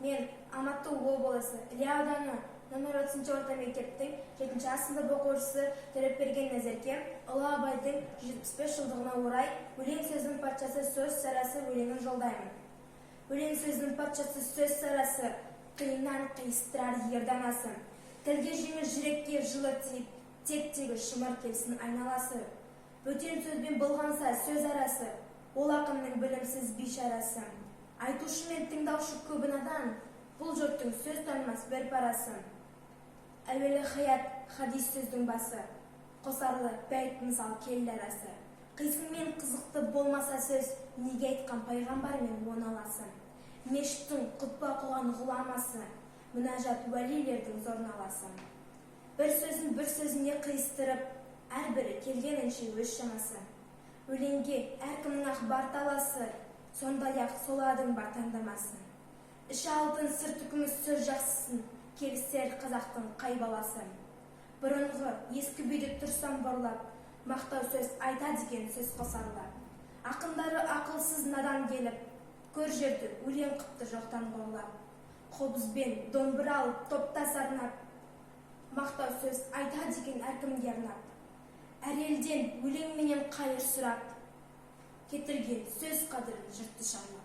Мен Алматы облысы, Іле ауданы, нөмір 30 орта мектептің 7 А сынып оқушысы Төлепберген Назерке ұлы Абайдың 175 жылдығына орай «Өлең сөздің патшасы сөз сарасы» өлеңін жолдаймын. Өлең сөздің патшасы сөз сарасы, қиыннан қиыстырар ер данасы. Тілге жеңіл, жүрекке жылы тиіп, теп-тегіс шымыр келсін айналасы. Бөтен сөзбен былғанса сөз арасы, ол ақынның білімсіз бейшарасы. Айтушы мен тыңдаушы көбі надан, бұл жұрттың сөз танымас бір парасы. Әуелі хаят, хадис сөздің басы, қосарлы бәйт, мысал келді арасы. Қисын мен қызықты болмаса сөз, неге айтқан пайғамбар мен оны аласы? Мешіттің құтпа оқыған ғұламасы, мінажат уәлилердің зор наласы. Бір сөзін бір сөзіне қиыстырып, әрбірі келгенінше өз шамасы. Өлеңге әркімнің ақ бар таласы, сондай-ақ соладың бар таңдамасы. Іші алтын, сырты күміс сөз жақсысын келістірер қазақтың қай баласы? Бұрынғы ескі бүйде тұрсам борлап, мақтау сөз айтады екен сөз қосарлап. Ақындары ақылсыз надан келіп, көр жерді өлең қыпты жоқтан қорлап. Қобызбен домбыра алып топта сарнап, мақтау сөз айтады екен әркімге арнап. Әр елден өлеңменен қайыр сұрап, кетірген сөз қадірін жұртты шарлап.